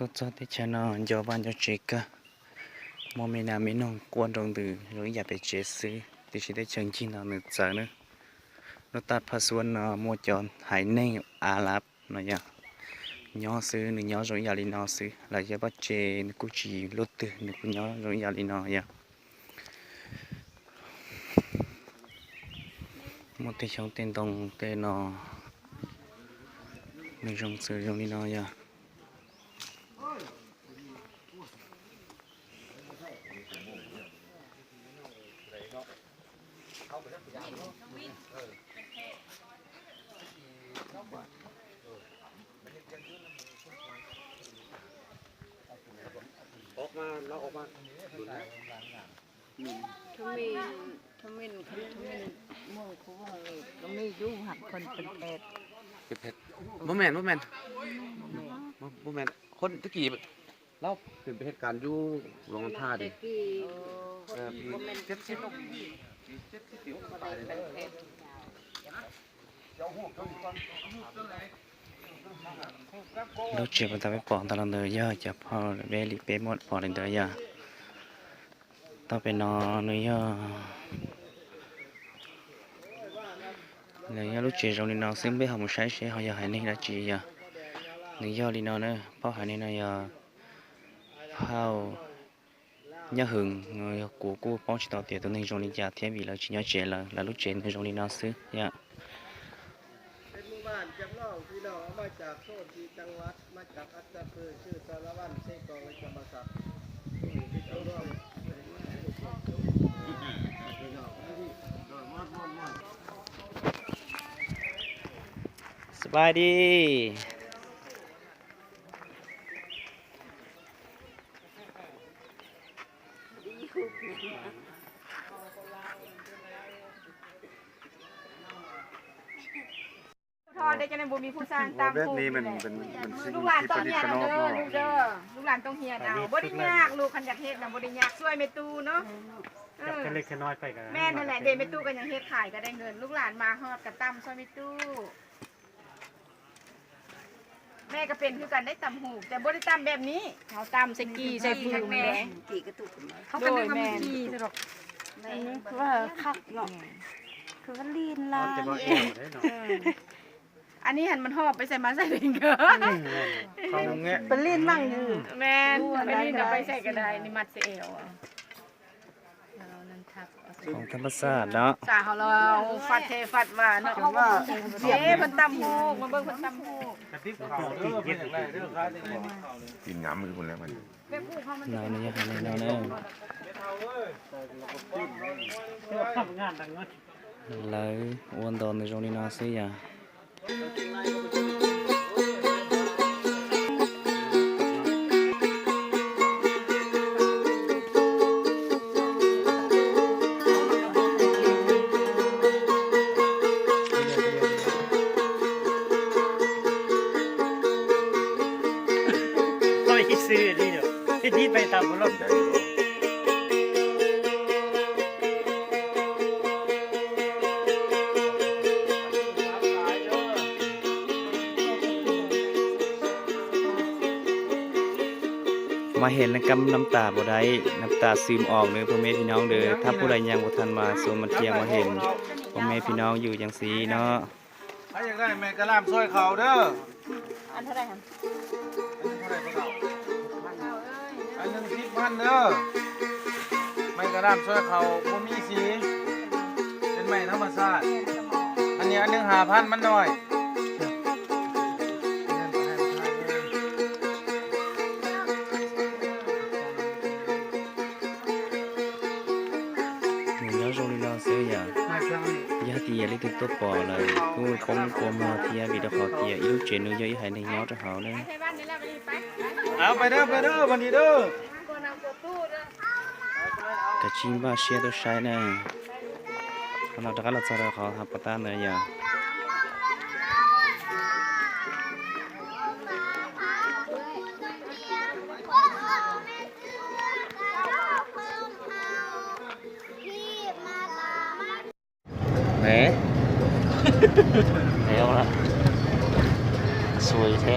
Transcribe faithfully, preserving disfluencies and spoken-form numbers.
Tuaj txog teb chaws no nco vaj nco tsev kawg, muaj me nas me noog quaj nroo ntws zoo ib yam pem tsev xwb, tiam sis teb chaws ncig no nws txawv nawb. Lub taj phaj xuab no muaj cov haiv neeg Arab no yog nyob xwb, nws nyob zoo ib yam li no xwb, lawv cov pob tsev nws kuj tsis luaj twg, nws kuj nyob zoo ib yam li no yog. Muaj tej xyoob tej ntoo tej no, nws zoo xwb zoo li no yog. Thâm mìn, thâm mìn, thâm mìn, muông khu vuông này, có mì du hạt phần phần thẹt. เป็นเพชร บ่แม่น บ่แม่น บ่แม่น บ่ บ่แม่น คนตะกี้ ลาวขึ้นไปเฮ็ดการอยู่หลวงน้ำทาเด้ แต่กี้ เออ ปี บ่แม่น เจ็ดสิบ ปีเจ็ดสิบ ปีหกสิบปลายเด้ Lub tsev puas tas peb pom tas los ntawd yog cov phau vej lim peb muab pom li ntawd yog. Tau pem no nws yog, nws yog lub tsev zoo li no xwb, peb ho mus saib seb ho yog haiv neeg dab tsi yog. Nws yog li no na, phau haiv neeg no yog phau nyob hwv, yog kuv kuj paub tsis tau tias tus neeg zoo li cas thiab vim lawv tsis nyob tsev lawm, lawv lub tsev nws zoo li no xwb yom. เป็นหมู่บ้านจำลองพี่น้องเอามาจากโซนที่จังหวัดมาจากอัตตปือชื่อสารวัตรเซกองและจำปาสัก สบายดี ทอดได้จังได๋บ่มีผู้สร้างตาม โอ้ แบบนี้มัน ผู้นี่แหละ เป็น เป็นสิ่ง ลูกหลานต้องเฮียนเอาเด้อ ที่ประดิษฐ์ประดอยเนาะ ลูกเด้อ ลูกหลานต้องเฮียนเอา บ่ได้ยากลูก คันอยากเฮ็ดน่ะบ่ได้ยาก ช่วยแม่ตู้เนาะ เออ จับแค่เล็กแค่น้อยไปก็ แม่นนั่นแหละ เด้แม่ตู้ก็ยังเฮ็ดขายก็ได้เงิน ลูกหลานมาฮอดก็ตำช่วยแม่ตู้ แม่ก็เป็นคือกันได้ตำหูก แต่บ่ได้ตำแบบนี้ เขาตำใส่กี่ใส่ฟืนแม่ กี่กระตุก เขาก็นึกว่ามันกี่ซะดอก แม่ ว่าคักเนาะ คือว่าลีนลา เอาแต่บ่แอวได้เนาะ เออ อันนี้หันมันหอบไปใส่มาใส่เองเด้อ อืม เขาแงะ เป็นลีนมั่งอยู่ แม่น เป็นลีนเอาไปใส่ก็ได้ นี่มัดใส่แอวเอา ของธรรมชาติเนาะ สาเขาเราฟัดเทฟัดว่าเนาะ เขาว่า เอ๊ะ เพิ่นตำหูก มาเบิ่งเพิ่นตำหูก กระติบเขาเด้อ เพิ่นอยากได้เด้อครับ กินน้ำมันพุ่นแล้วมัน แบบหูกเขามัน เรานี่ยังหันในเราเนอะ เดี๋ยวทำงานดังนั้น Lawv ua ntau nws zoo li no xwb yog. Oi, xưa đi rồi. Cái đi bay tàu một lông. มาเห็นแล้วกำน้ำตาบ่ได้ น้ำตาซึมออกเด้อพ่อแม่พี่น้องเด้อ ถ้าผู้ใดยังบ่ทันมาชมมาเที่ยวมาเห็น พ่อแม่พี่น้องอยู่จังซี่เนาะ ใครอยากได้แม่กะหล่ำซอยเขาเด้อ อันเท่าไหร่คะ อันนี้เท่าไหร่พ่อเฒ่า อันหนึ่งสิบพันเด้อ ไม้กระด้ามซอยเขาบ่มีสี เป็นไม้ธรรมชาติ อันนี้อันหนึ่งห้าพันมันน้อย Nws nyob zoo li no xwb yom. Yog hais tias leej twg tuaj pom lawm kuj poob kua muag thiab vim rau qhov tias ib lub tsev no yog ib haiv neeg nyob rau hauv na. เอาไปเด้อ ไปเด้อ บัดนี้เด้อ Kav tsij npaj siab tuaj saib na. Qhov no rov qab los txog rau qhov hav pas tab ntawd yom. Nè. Héo lắm. Xui thế.